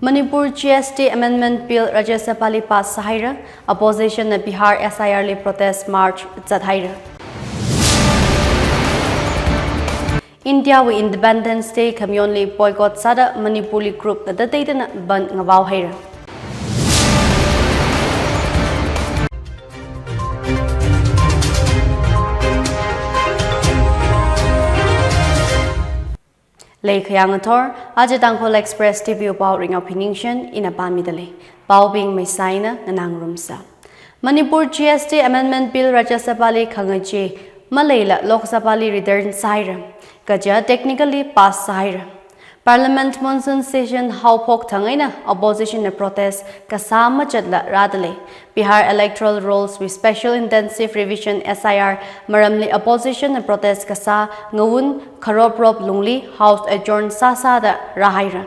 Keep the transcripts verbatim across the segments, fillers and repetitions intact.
Manipur G S T Amendment Bill Rajya Sabha li pass sāhaira, opposition na Bihar S I R li protest march zathaira. India wui Independence Day khamayonli boycott sāda Manipur li group na tateitana bandh ngavao haira. Lei khayang athor, aja Tangkhul Express T V wui pao Ringao Phiningshen ina pāmida lei. Paobing maisai eina nganāngarumsa. Manipur G S T Amendment Bill Rajya Sabha li khangachei maleila Lok Sabha li return sāhaira, kaja technically pass sāhaira. Parliament monsoon session haophok thang eina opposition na protest kasā machatla rāda lei. Bihar electoral rolls wui special intensive revision S I R maramli opposition na protest kasā ngawun kharoprop lungli House adjourn sāsāda rāhaira.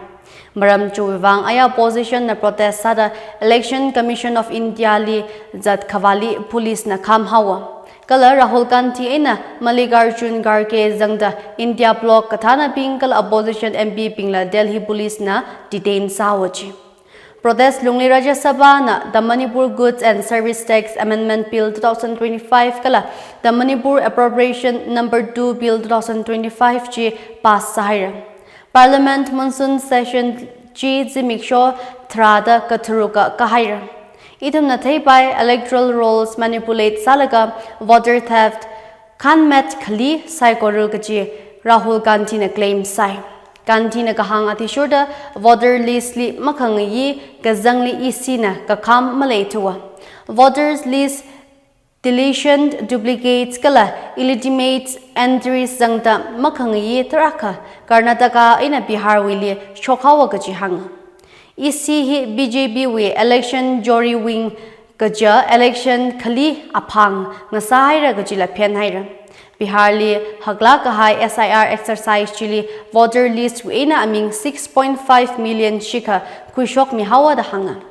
Maram chiwui vang aya opposition na protest sāda Election Commission of India li zat khavāli police na khamhaowa. Kala Rahul Gandhi eina Mallikarjun Kharge zangda India bloc kathānabing kala opposition M P bingla Delhi police na detain sāhaowa chi. Protest lungli Rajya Sabha na the Manipur Goods and Service Tax Amendment Bill two thousand twenty-five kala the Manipur Appropriation Number two Bill two thousand twenty-five chi pass sāhaira. Parliament monsoon session chi zimiksho tharāda katharuka kāhaira. Ithumna theipai electoral rolls manipulate sālaga voter theft khanmet khali saikora kaji Rahul Gandhi na claim sāi. Gandhi na kahāng athishurda voter list li makhangayi kazangli E C na kakham maleithuwa. Voters list deletion, duplicates kala illegitimate entries zangda makhangayi tarākha Karnataka eina Bihar wuili shokhaowa kaji hānga. E C hi B J P wui election jury wing kaja election khali aphang ngasāhaira kajila phenhaira. Bihar li haklāk kahai S I R exercise chili voter list wui eina aming six point five million shikha khuishokmihaowa da hānga.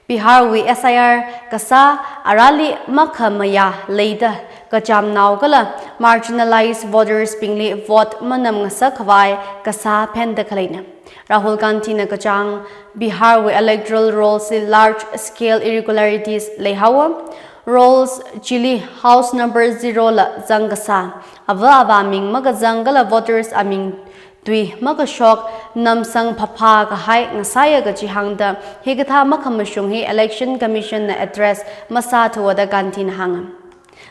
Bihar wui S I R kasā arali makhamayā leida kachamnao kala marginalized voters bingli vote manam ngasak khavai kasā phenda khaleina. Rahul Gandhi na kachāng Bihar wui electoral rolls li large scale irregularities leihaowa. Rolls chili house number zero la zang kasā, ava avā ming makazang kala voters aming tui makashok namsang phapha kahai ngasāya kaji hāngda, hikathā makhamashung hi Election Commission na address masāthuwa da Gandhi na hānga.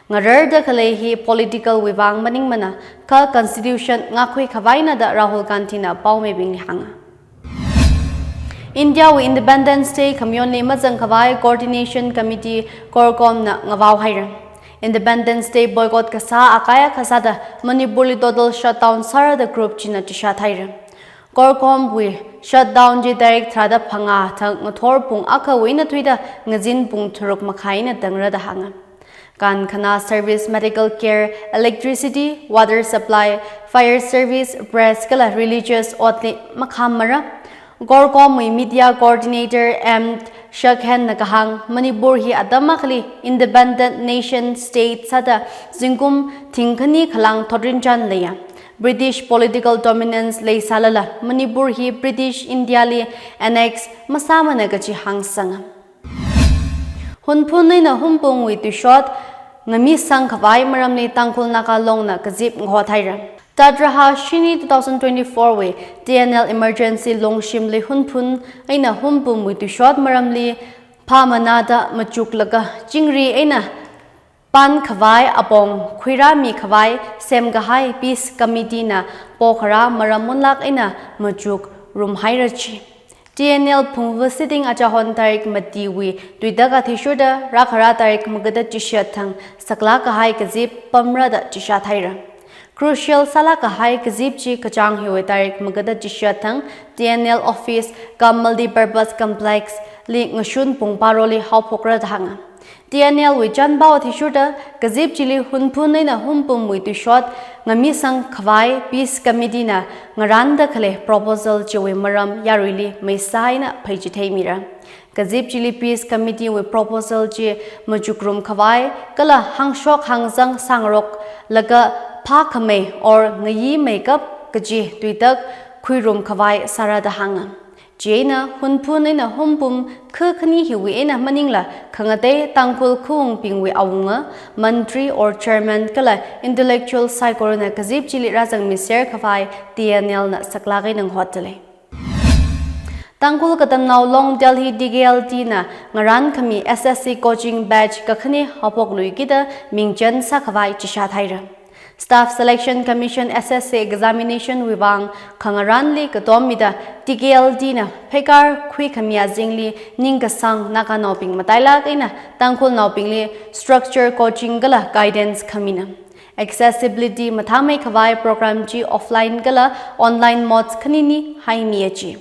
Ngararda khalei hi political wui vang maningmana, kha constitution ngakhui khavaina da Rahul Gandhi na paomeibingli hānga. India wui Independence Day khamayonli mazang khavai Coordination Committee CORCOM na ngavaohaira. Independence Day boycott kasā akaya kasāda Manipur li total shutdown sāra da group china chishat haira. CORCOM wui shutdown chi tarik tharāda phangā thang ngathor pung akhawui eina thuida ngazin pung tharuk makhai eina tangra da hānga. Kankhana service, medical care, electricity, water supply, fire service, press kala religious otli makhammara. CORCOM wui media coordinator M Shakhen na kahāng, Manipur hi atam akhali independent nation state sāda zingkum thingkhani khalang thotrinchān leiya. British political dominance leisālala Manipur hi British India li annex masāmana kaji hāngsanga. Hunphun eina Hunpungwui tuishot ngamisang khavai maramli Tangkhul Naga Long na kazip ngahothaira. Tatraha shini two thousand twenty-four wui T N L emergency longshimli Hunphun eina Hunpungwui tuishot maramli phāmanada machuklaga chingri eina pan khavai apong khuirāmi khavai semkahai Peace Committee na pokhara maram munlak eina machukrum haira chi. T N L phungva sitting achahon tarik matiwui tuitak athishurda rākhara tarik magada chishat thang saklāk kahai kazip pamra da chishat haira. Crucial sālāk kahai kazip chi kachāng hiwui tarik magada chishat thang T N L office cum multipurpose complex li ngashun pung paroli haophokra da hānga. T N L wui chānpao athishurda kazip chili Hunphun eina Hunpungwui tuishot ngamisang khavai Peace Committee na ngaranda khalei proposal chiwui maram yaruili maisā eina pheichitheimira. Kazip chili Peace Committee wui proposal chi machukrum khavai kala hāngshok hāngzang sāngaroklaga phākhamei or ngayimeikap kaji tuitak khuirum khavai sāra da hānga. Chieina Hunphun eina Hungpung khu khani hiwui eina maningla khangatei Tangkhul khaung bingwui awunga, mantri or chairman kala intellectual saikorana kazip chili rāzangmiser khavai T N L na saklāk eina ngahotdalei. Tangkhul Katamnao Long Delhi T K L T na ngarānkhami S S C coaching batch kakhane haophokluikida mingchen sākhavai chishat haira. Staff Selection Commission S S C examination wui vang khangarānli katommida T K L T na pheikar khuikhami azingli ningkasang Naganaobing matailāk eina Tangkhulnaobingli structure coaching kala guidance khamina. Accessibility mathāmei khavai program chi offline kala online modes khanini haimiya chi.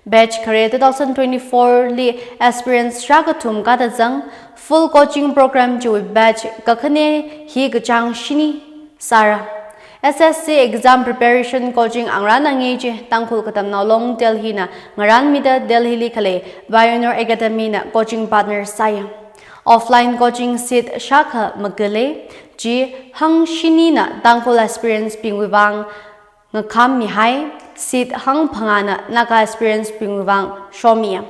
Batch khare two thousand twenty-four li aspirants shākathum kāda zang, full coaching program chiwui batch kakhane hi kachāng shini sāra. S S C exam preparation coaching angrāna nge chi Tangkhul Katamnao Long Delhi na ngarānmida Delhi li khalei Pioneer Academy na coaching partner sāya. Offline coaching seat shākha magalei, chi hang shinina Tangkhul aspirants bingwui vang ngakhammihai, seat hang phangāna Naga aspirants bingwui vang shomiya.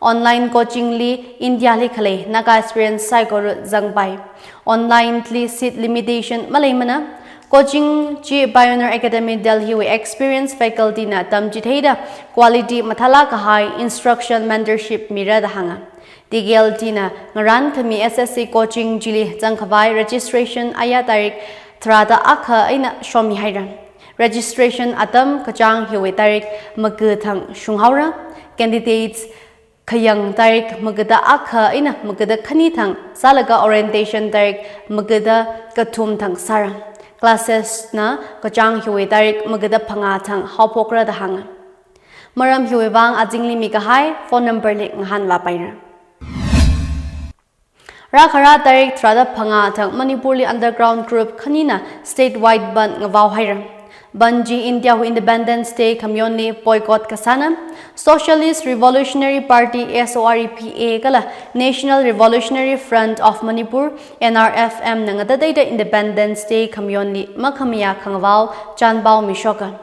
Online coaching li India li khalei Naga aspirants saikora zangpai. Online li seat limitation maleimana. Coaching chi Pioneer Academy Delhi wui experienced faculty na tamchitheida quality mathālāk kahai instruction mentorship mira da hānga. T K L T na ngarānkhami S S C coaching chili zangkhavai registration aya tarik tharāda akha eina shomihaira. Registration atam kachāng hiwui tarik maga thang shunghaora. Candidates khayang tarik magada akha eina magada khani thang sālaga orientation tarik magada kathum thang sāra. Classes na kachāng hiwui tarik magada phangā thang haophokra da hānga. Maram hiwui vang azingli mikahai phone number li ngahānvāpaira. Rākhara tarik tharāda phangā thang Manipurli underground group khanina statewide bandh ngavaohaira. Bandh chi India wui Independence Day khamayonli boycott kasāna. Socialist Revolutionary Party, S O R E P A, kala National Revolutionary Front of Manipur, N R F M, na ngatateida Independence Day khamayonli makhamayā khangavao chānpao mishoka.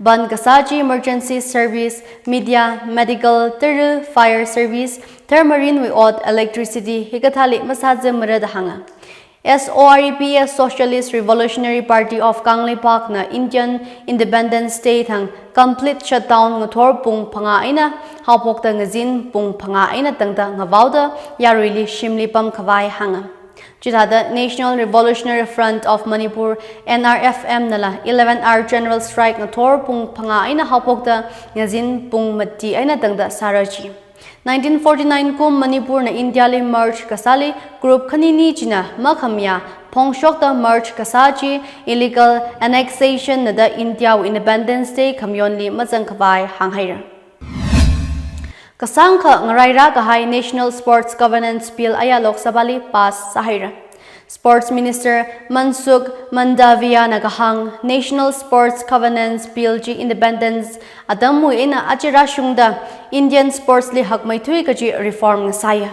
Bandh kasā chi emergency service, media, medical, tara, fire service, tharmarinwui ot, electricity hikathāli masāzāmara da hānga. S O R E P A, Socialist Revolutionary Party of Kangleipak na Indian Independence Day thang complete shutdown ngathor pung phangā eina haophokta ngazin pung phangā eina tangda ngavaoda yaruili shimli pamkhavai hānga. Chithāda National Revolutionary Front of Manipur, N R F M, nala eleven hour general strike ngathor pung phangā eina haophokta ngazin pung mati eina tangda sāra chi. Nineteen forty-nine kum Manipur na India li merge kasāli group khanini china makhamayā phongshokta merge kasā chi illegal annexation na da India wui Independence Day khamayonli mazangkhavai hānghaira. Kasāngkha ngaraira kahai National Sports Governance Bill aya Lok Sabha li pass sāhaira. Sports Minister Mansukh Mandaviya na kahāng National Sports Governance Bill chi Independence atamwui eina aja rāshungda Indian sports li hakmeithui kaji reform ngasāya.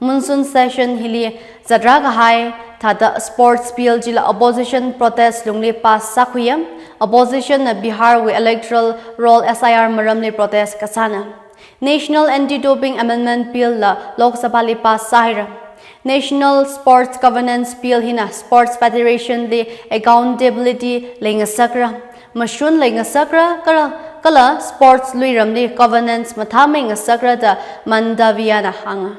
Monsoon session hili zatra kahai thāda sports bill chila opposition protest lungli pass sākhuiya. Opposition na Bihar wui electoral roll S I R maramli protest kasāna. National Anti-Doping Amendment Bill la Lok Sabha li pass sāhaira. National Sports Governance Bill hina sports federation li accountability leingasakra, mashun leingasakra, kala, kala sports luiramli governance mathāmei ngasakra da Mandaviya na hānga.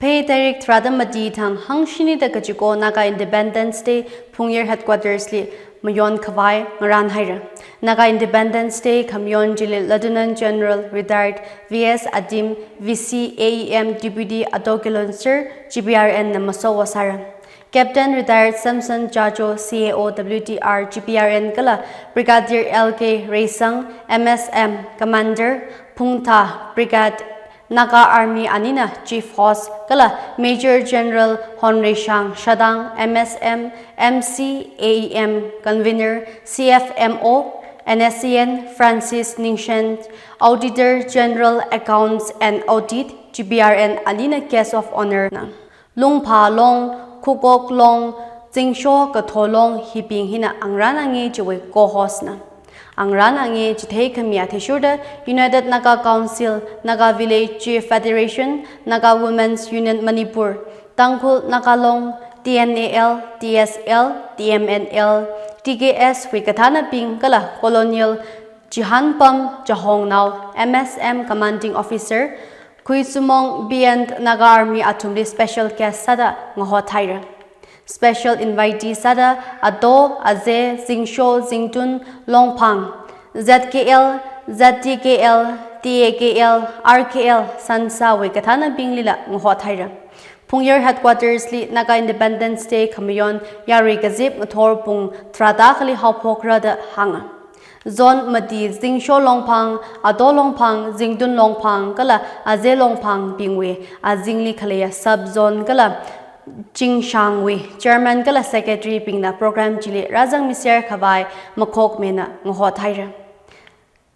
Phei tarik tharāda mati thang hangshini da kachiko Naga Independence Day Phungyar Headquarters li mayonkhavai ngarānhaira. Naga Independence Day khamayon chili Lieutenant General Retired V S Adim, V C A E M Deputy Ato Kilonser, Sir, G P R N na masowa sāra. Captain Retired Samson Chacho, C A O W T R, G P R N kala Brigadier L K Reisang, M S M Commander, Phungtha Brigade, Naga Army anina Chief Host kala Major General Honreishang Shadang, M S M, M C A E M Convener, C F M O, N S C N Francis Ningshen, Auditor General Accounts and Audit, G P R N anina Guest of Honour na. Lungpha Long, Khukok Long, Zingsho Katho Long hibing hina angrāna nge chiwui co-host na. Angrān angye chithei khami athishurda United Naga Council, Naga Village Chief Federation, Naga Women's Union Manipur, Tangkhul Naga Long, T N A L, T S L, T M N L, T K S wui kathānabing kala Colonel Chihanpam Chahongnao, M S M Commanding Officer, Khuisumong B and Naga Army athumli special guest sāda ngahothaira. Special invitee sāda Ato, Aze, Zingsho, Zingtun, Longphang, Z K L, Z T K L, T A K L, R K L, Sansawui kathānabinglila ngahothaira. Phungyar Headquarters li Naga Independence Day khamayon yarui kazip ngathor pung tharāda akhali haophokra da hānga. Zone mati Zingsho Longphang, Ato Longphang, Zingtun Longphang, kala Aze Longphang bingwui azingli khaleiya sub zone kala Chingshangwui Chairman kala Secretary bingna program chili rāzangmiser khavai makhokmena ngahothaira.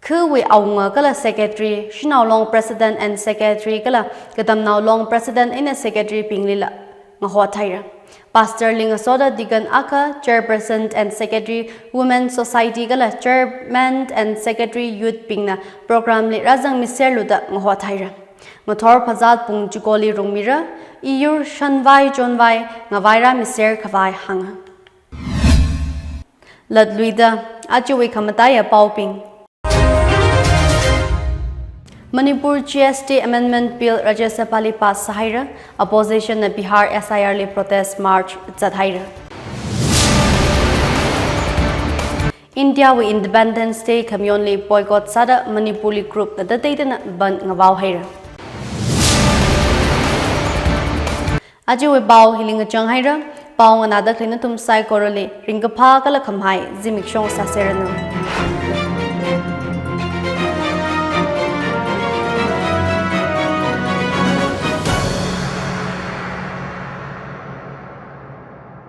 Khawui awunga kala Secretary, Shanao Long President and Secretary kala Katamnao Long President eina Secretary binglila ngahothaira. Pastor li ngasoda Deacon akha, Chairperson and Secretary Women Society kala Chairman and Secretary Youth bingna program li rāzangmiserlu da ngahothaira. Ngathor phazat pung chikoli rungmira, iyur shanvai chonvai ngavairāmiser khavai hānga. Latluida, ajawui khamataiya paobing. Manipur G S T Amendment Bill Rajya Sabha li pass sāhaira, opposition na Bihar S I R li protest march zathaira. India wui Independence Day khamayonli boycott sāda Manipur li group na tateitana bandh ngavaohaira. Ajawui pao hili ngachang haira, pao nganāda khalei nathum saikorali ringkaphā kala khamahai zimiksho sāseranu.